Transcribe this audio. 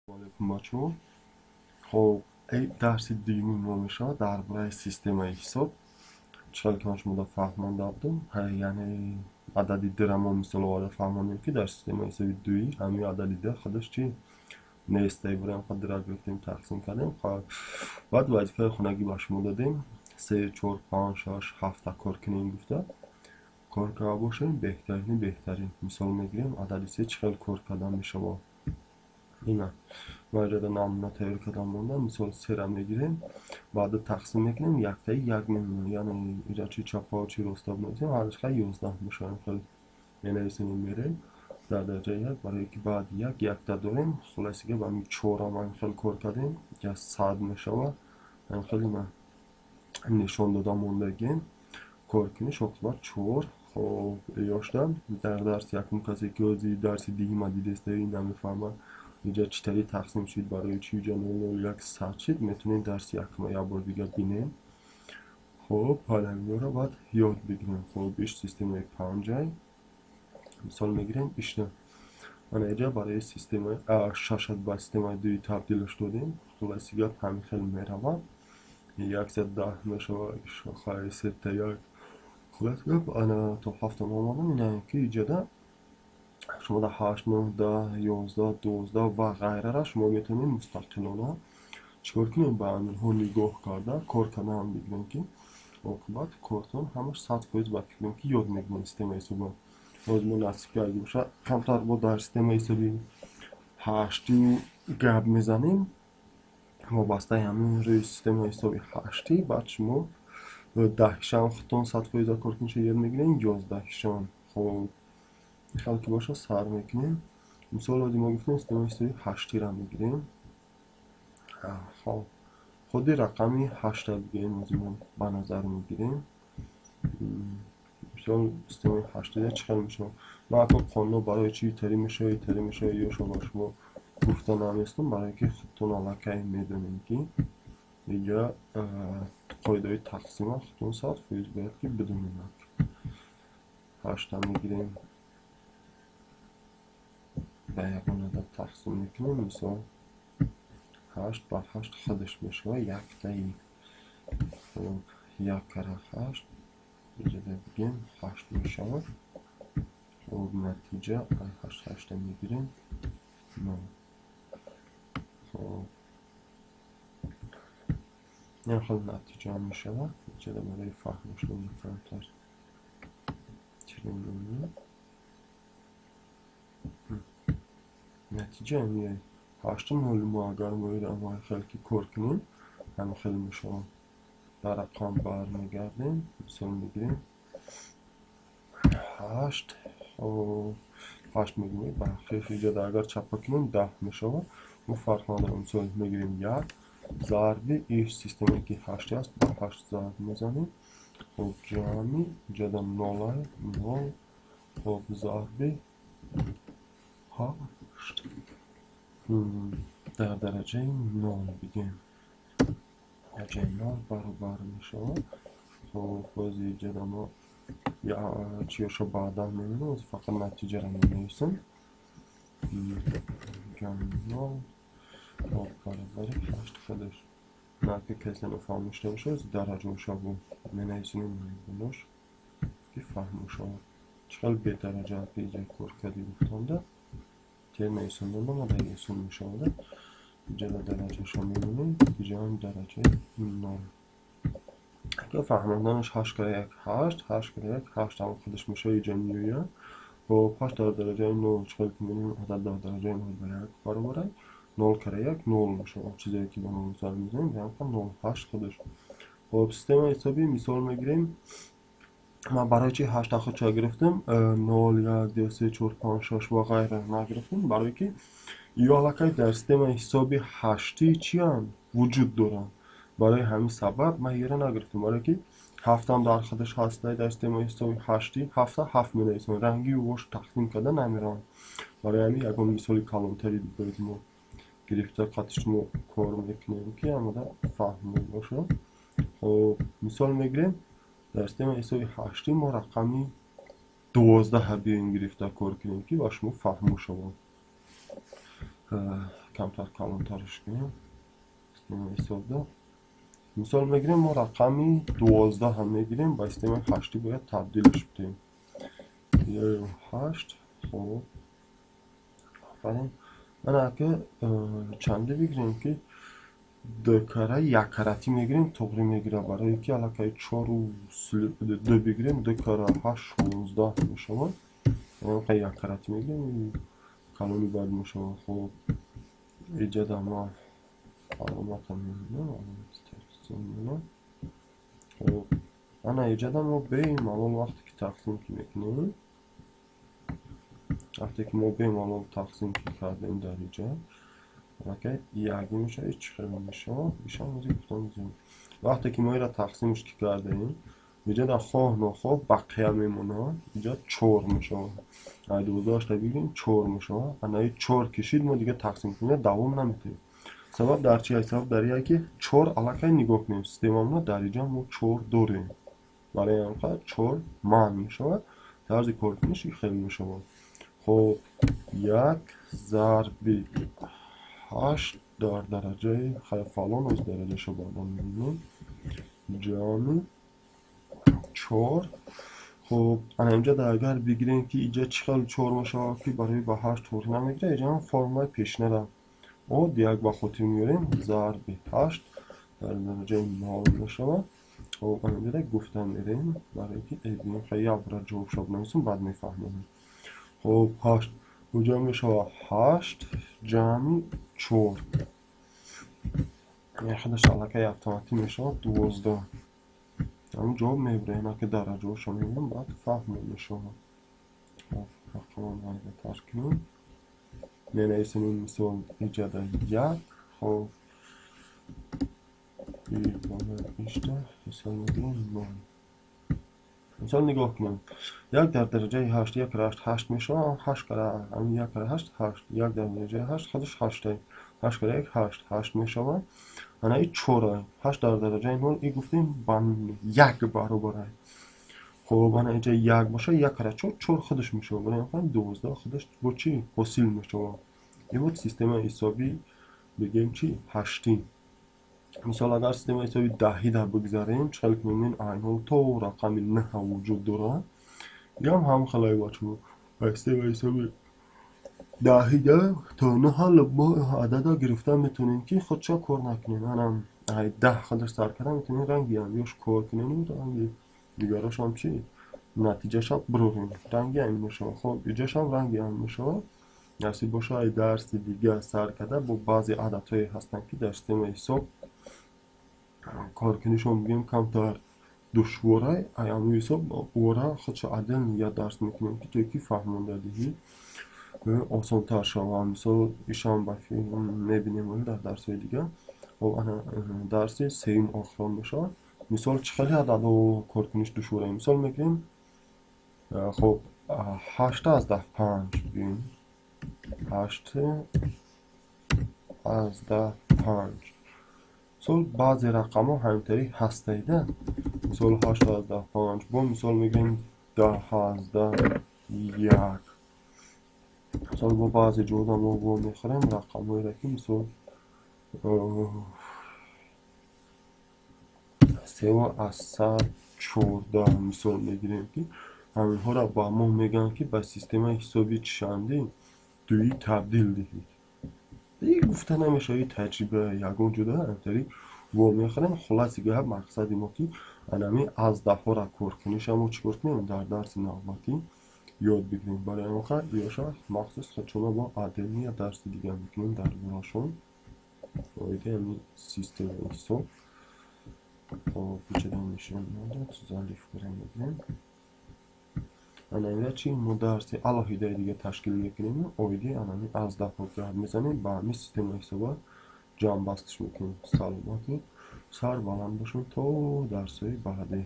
Алейкум, бачаҳо. Хоб, дарси дуюми мо мешавад дар бораи системаи ҳисоб. Чӣ ки ман шумода фаҳмонда будам, яъне адади дра мо мисол оварда фаҳмондем, ки дар системаи ҳисоби дуӣ ҳамин адади д худаш чӣ нест. Бурем дра гирифтем, тақсим кардем. Баъд вазифаи хонагӣ ба шумо додем: се, чор, панҷ, шаш, ҳафта кор кунем гуфта. Кор карда бошем, беҳтарини беҳтарин. Мисол мегирем, адади се чӣ хел кор карда мешавад. Ина ма иҷода намуна тайёр кардан монда. Мисол, сера мегирем, баъда тақсим мекунем, яктаи як мемонад. Яъне иҷа чи чапа, чи роста бинависем, ҳардаш хай 11 мешавад. Хел менависем, мерем дар дараҷаи як, барое ки баъди як якта дорем. Хулоси гап, ҳамин чорам ҳамин хел кор кардем, я 100 мешавад. Ҳамин хел ина нишон дода мондагем, кор куниш оқибат чор. Хоб, ёшта дар дарси якум касе ки ози дарси дуюма дидеста, намефаҳмад, инҷа чӣ тари тақсим шуд, барои чӣ инҷа 001 100 шуд, метавонем дарси якума як бор дига бинем. Хоб, ҳаминро баъд ёд бигирем. Хоб, иш системаи панҷай мисол мегирем. Ишна ана инҷа барои системаи шашат ба системаи дуи табдилаш додем. Хулоси гап, ҳамин хел меравад, 110 мешавад, хай сета як. Хулоси гап, ана то ҳафтам омадам. Ина ки иҷода шумо да ҳашт, нӯҳ, 10, 11, 12 ва ғайрара шумо метавонед мустақилона чикор кунед? Ба аминҳо нигоҳ карда кор кардан бигирем, ки оқибат кортон ҳамаш 100% ба фикрам, ки ёд мегирем системаи ҳисоба. Ҳозир мо насиб карда бошад, камтар бо дар системаи ҳисоби ҳаштӣ гап мезанем. Вобастаи ҳамин рӯи системаи ҳисоби ҳаштӣ баъд шумо даҳишам худтон 100% кор куниша ёд мегирем, 11-ишам. Хоб, хел ки бошад, сар мекунем. Мисол, оди мо гуфтем, системаи ҳисоби ҳаштира мегирем. Хоб, худи рақами ҳашта бигирем, ози мо ба назар мегирем. Мисол, системаи ҳаштида чӣ хел мешавад? Ман ако қонуно барои чӣ итарӣ мешавад, итарӣ мешавад, ёшо ба шумо гуфта наместам, барое ки худтон аллакай медонем, ки инҷа қоидаҳои тақсима худтон 100% бояд ки бидонем. Ҳашта мегирем, ба ягон адад тақсим мекунем. Мисол, ҳашт ба ҳашт худаш мешавад яктаи. Хоб, як кара ҳашт иҷода бигем, ҳашт мешавад. Хоб, натиҷа ҳашт ҳашта мегирем, нол. Хоб, ин хел натиҷа мешавад. Иҷода барои фаҳмашон камтар чире. Натиҷа меояд ҳашта ноли. Мо агар мо инро хел ки кор кунем, ҳамин хел мешавад. Ба рақам бармегардем, мисол мегирем ҳашт. Ҳашт мегирем, бахшиш, иҷода агар чапа кунем, 10 мешавад, мо фарқ надорам. Мисол мегирем, як зарби иш системае ки ҳашт аст, ба ҳашт зарб мезанем. Хоб, ҷамъи иҷода нола нол, хоб, зарби ҳашт дар дараҷаи нол бигем, дараҷаи нол баробар мешавад. Хоб, бози иҷода мо чиёшо баъдан мебинем, ҳозир фақат натиҷаро менависем. Нол, хоб, баробари ҳашт худаш. Наки касе нафаҳмишта бошад, дараҷаошо менависем болош, ки фаҳмо шавад. Чӣ хел бедараҷа ки иҷа кор кардӣ гуфтанда, тер нависонданда ма дар осон мешавад. Иҷода дараҷаашо мемонем, натиҷаам дараҷаи нол. Фаҳмонданаш, ҳашт кара як ҳашт, ҳашт кара як ҳашт ҳам худаш мешавад, иҷа меояд. Хоб, ҳашт дар дараҷаи нол, чӣ хел ки медонем, адад дар дараҷаи нол ба як баробар аст. Нол кара як нол мешавад. Чизое ки ба нол зарб мезанем, ба ҳам нол, ҳашт худаш. Хоб, системаи ҳисобӣ мисол мегирем. Ман барои чи ҳашта худша гирифтам, нол, як, ду, се, чор, панҷ, шаш ва ғайра нагирифтам? Барое ки ё аллакай дар системаи ҳисоби ҳаштӣ чианд, вуҷуд доранд. Барои ҳамин сабаб ман ера нагирифтам, барое ки ҳафтам дар худаш ҳаста дар системаи ҳисоби ҳаштӣ. Ҳафта ҳафт менависем, ранги вош тақсим карда намераванд. Барои ҳамин ягон мисоли калонтари бояд мо гирифта қатиш мо кор мекунем, ки ҳамада фаҳмо бошад. Хоб, мисол мегирем, дар системаи ҳисоби ҳаштӣ мо рақами 12 биёем гирифта кор кунем, ки ба шумо фаҳмо шавад. Камтар калонтарш кунем. Системаи ҳисобда. Мисол мегирем, мо рақами 12 ҳам мегирем, ба системаи ҳаштӣ бояд табдилш бидем. 8. Хоб, офарин. Ана ака чанде бигирем ки ду кара як каратӣ мегирем, туғри мегира, барое ки аллакай чору ду бигирем, ду кара ҳашт 16 мешавад. Як каратӣ мегирем, калони бад мешавад. Хоб, иҷада ма аломата мемонам, аломати тақсим мемонам. Хоб, ана иҷада мо бемалол вақте ки тақсим ки мекунем, вақте ки мо бемалол тақсим ки кардем дар иҷа, аллакай як мешавад, чӣ хел мешавад, ишам ози гуфтам мезанем. Вақте ки мо ира тақсимш ки кардем, иҷа хоҳ нохоҳ бақия мемонад, иҷа чор мешавад. Ай 12-ашта бигирем, чор мешавад. Анаи чор кишид, мо дига тақсим кунем, давом наметавонем. Сабаб дар чи аст? Сабаб дар ие ки чор аллакай нигоҳ кунем, системамона дар иҷа мо чор дорем. Барои ҳамин қадр чор манъ мешавад, тарзи коркуниш хел мешавад. Хоб, як зарби ҳашт дар дараҷаи фалон, оз дараҷаашо баъдан мебинем, ҷамъи чор. Хоб, ана инҷа агар бигирем ки иҷа чӣ хел чор мешавад, ки барои ба ҳашт туғри намегирад, иҷа ҳам формулаи пешинара од як ба хотир меорем, зарби ҳашт дар дараҷаи нол мешавад. Хоб, ана инҷа гуфта мерем, барое ки бигем хай як бора ҷавобшо бинависем, баъд мефаҳмем. Хоб, ҳашт куҷо мешавад? Ҳашт ҷамъи чор, худаш аллакай автоматӣ мешавад 12. Ҳамин ҷавоб мебарем, ака дараҷаҳошо мебинам, баъд фаҳмо мешавад. Хоб, рақамро майдатар кунем. Менависем ин мисол иҷада як. Хоб, ишта мисол мегирем нол. Мисол нигоҳ кунем. Як дар дараҷаи ҳашт, як кара ҳашт ҳашт мешавад, ҳашт кара ҳамин як кара ҳашт ҳашт, як дар дараҷаи ҳашт худаш ҳаштай, ҳашт кара як ҳашт ҳашт мешавад. Ана и чорай, ҳашт дар дараҷаи нол, и гуфтем ба як баробарай. Хоб, ана иҷа як бошад, як кара чор, чор худаш мешавад. Барои ҳамин 12 худаш бо чӣ ҳосил мешавад? Ин буд системаи ҳисобӣ бигем чӣ? Ҳаштӣ. Мисол агар системаи ҳисоби даҳида бигзарем, чӣ хел ки мебинем, айнҳол то рақами наҳ вуҷуд дорад. Иам ҳам хелай бачаҳо. Системаи ҳисоби даҳида то наҳ мо адада гирифта метавонем ки худша кор накунем. Анам ай даҳ худаш сар карда метавонем ранги ҳамёш кор кунем, ранги дигарошам чӣ натиҷаша бирорем. Ранги ҳамин мешавад. Хоб, иҷашам ранги ҳамин мешавад. Насиб боша ай дарси дига сар карда бо баъзе ададҳое ҳастанд ки дар системаи ҳисоб коркунишон бигем камтар душворай, ай ҳамин ҳисоб ора худша отдельно як дарс мекунем ки то ки фаҳмондадиҳӣ осонтар шавад. Мисол ишам ба мебинем дар дарсҳои дига. Хоб, ана дарси сеюм охирон мешавад. Мисол чӣ хеле ададҳо коркуниш душворай? Мисол мегирем, хоб, 8.5 бигем, 8.5. Мисол баъзе рақамҳо ҳаминтари ҳастаида. Мисол 8.5, бо мисол мегирем 10.1. Мисол бо баъзе ҷода мо во мехӯрем рақамҳоеро ки мисол 3.14 мисол мегирем ки ҳаминҳоро ба мо мегӯянд ки ба системаи ҳисоби чандӣ дуӣ табдил диҳед. Гуфта намешавад, таҷриба ягон ҷуда ҳаминтари во мехӯрем. Хулоси гап, мақсади мо ки анами аз даҳҳоро коркуниша мо чӣ кор кунем дар дарси навбатӣ ёд бигирем. Барои ҳамин қадр ёша махсус худшона бо отдельно як дарси дига мекунем дар борашон оиди ҳамин системаи ҳисоб. Хоб, иҷода нишон надод, залиф кара мегирем. Ана инра чи мо дарси алоҳидаи дига ташкил мекунем, оиди анами аз даҳҳо гап мезанем, ба ҳамин системаи ҳисоба ҷамъбастш мекунем. Саломату сарбаланд бошем то дарсҳои баъдӣ.